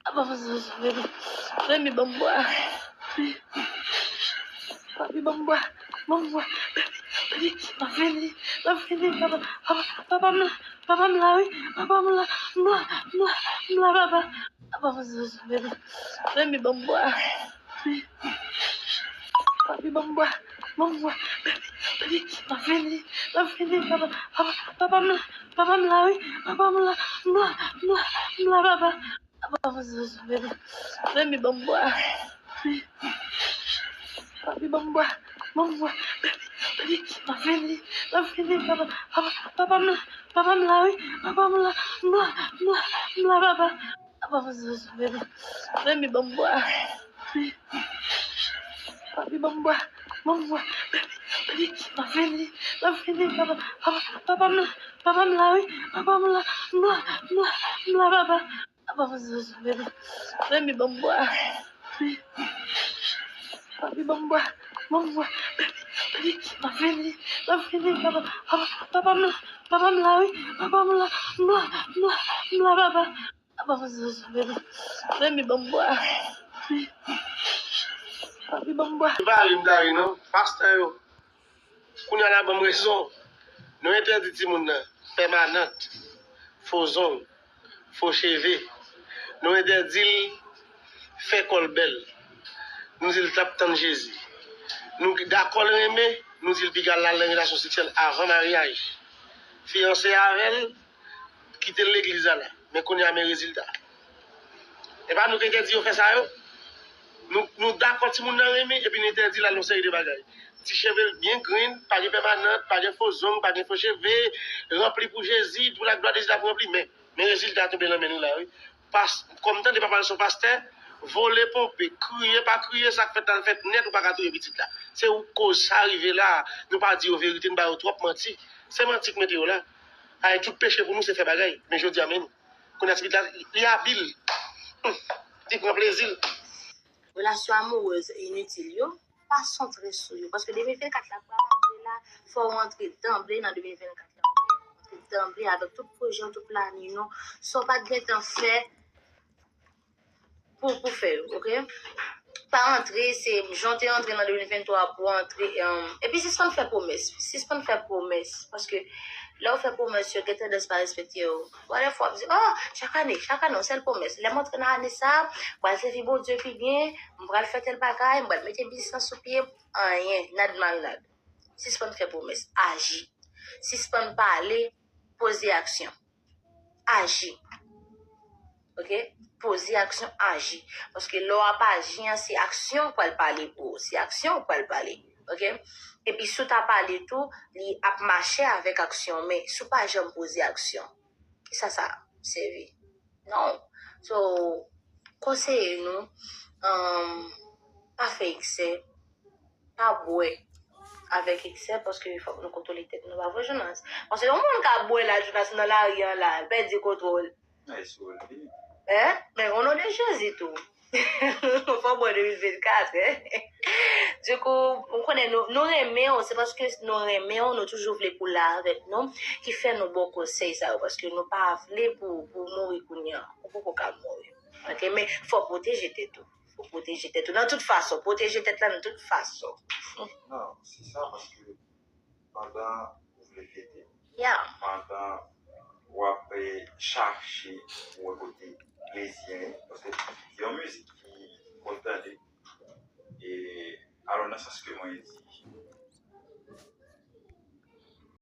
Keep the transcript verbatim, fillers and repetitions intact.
Apa m sou sou, baby? Baby, ban m bwa. Papi, ban m bwa. Ban m bwa. Baby, baby, m ap vini. M ap vini, papa. Papa, papa m la. Papa m la, wi. Papa m la. M la, m la, m la, papa. Apa m sou sou, baby? Baby, ban m bwa. Papi, ban m bwa. Ban m bwa. Baby, baby, m ap vini. M ap vini, papa. Papa, papa m la. Papa m la, wi. Papa m la. M la, m la, m la, papa. Apa m sou sou, baby? Baby, ban m bwa. Papi, ban m bwa. Ban m bwa. Baby, baby, m ap vini. M ap vini, papa. Papa, papa m la. Papa m la, wi. Papa m la. M la, m la, m la, papa. Apa m sou sou, baby? Baby, ban m bwa. Papi, ban m bwa. Ban m bwa. Baby, baby, m ap vini. M ap vini, papa. Papa, papa m la. Papa m la, wi. Papa m la. M la, m la, m la, papa. Apa m sou sou, baby? Baby, ban m bwa. Papi, ban m bwa. Ban m bwa. Baby, baby, m ap vini. M ap vini, papa. Papa, papa m la. Papa m la, wi. Papa m la. M la, m la, m la, papa. Apa m sou sou, baby? Baby, ban m bwa. Papi, ban m bwa. Se pa ri m ta ri non. Pastè yo. Kounye a la ban m rezon. Nou entèdi timoun nan pèmanant, fo zong, fo cheve. Nou entèdi l fè kò l bèl. Nou di l t ap tann Jezi. Nou dakò l renmen, nou di l piga l al nan relasyon seksyèl avan maryaj. Fiyanse avè l, kite l legliz la la. Men kounye a men rezilta. E pa nou ki entèdi yo fè sa yo? Nou, nou dakò timoun nan renmen, epi nou entèdi l al yon seri de bagay. Ti cheve l byen grenn, pa gen pèmanant, pa gen fo zong, pa gen fo cheve, ranpli pou Jezi, pou laglwa de Jezi ap ranpli. Men, men rezilta tonbe nan men nou la, wi. Pas, kòm tande papa l se yon pastè, vole ponpe, kriye pa kriye, sa k fèt la l fèt nèt, ou pa ka touye pitit la. Se ou k koz sa rive la, nou pa di yo verite, nou ba yo twòp manti. Se manti k mete yo la. Ay, tout peche pou nou se fè bagay. Men jodi a, men nou. Kounye a ti pitit la, li abil. Hum, li pran plezi l. Relasyon amourèz initil yo, pa santre sou yo. Paske de mil vennkat la, pou w antre la, fò w antre danble nan de mil vennkat la. Antre danble avèk tout pwojè w, tout planin w. Sa w pa t gentan fè pou, pou fè yo, oke? Pa antre, se jan w te antre nan de mil venntwa pou antre. Epi sispann fè pwomès. Sispann fè pwomès. Paske lè w fè pwomès, yo gen tandans pa respekte yo. Whatever, w ap di, oh, chak ane, chak ane, yon sèl pwomès. Lè m antre nan ane sa a, m pral sèvi Bondye pi byen, m pral fè tèl bagay, m pral mete biznis lan sou pye, anyen, nad marinad. Sispann fè pwomès, aji. Sispann pale, poze aksyon. Aji. Oke? Poze aksyon, aji. Paske lè w ap aji an, se aksyon k pral pale pou ou. Se aksyon ou pral pale. Oke? Epi si w ta pale tou, li ap mache avèk aksyon. Men si w pa janm poze aksyon, kisa sa sèvi? Non. So, konseye nou, um, pa fè eksè, pa bwè avèk eksè, paske fòk nou kontwole tèt nou, pa vre, Jonas? Paske yon moun ka bwè la, Jonas, nan lari an la, l pèdi kontwòl. Hein? Men o non de Jezi tou. Fò bwè de mil vennkat, hein? Dikou, ou konnen nou, nou renmen w, se paske nou renmen w, nou toujou vle pou w la avèk nou, ki fè nou ba w konsèy sa yo, paske nou pa vle pou, pou w mouri kounye a. Ou poko ka mouri. Oke, men fò w pwoteje tèt ou. Fò w pwoteje tèt ou nan tout fason. Pwoteje tèt la nan tout fason. Non, se sa, paske pandan ou vle fete, pandan w ap, eh, chache pou wè kote plezi an ye, paske se yon mizik ki konn tande, e alò nan sans ke mwen di,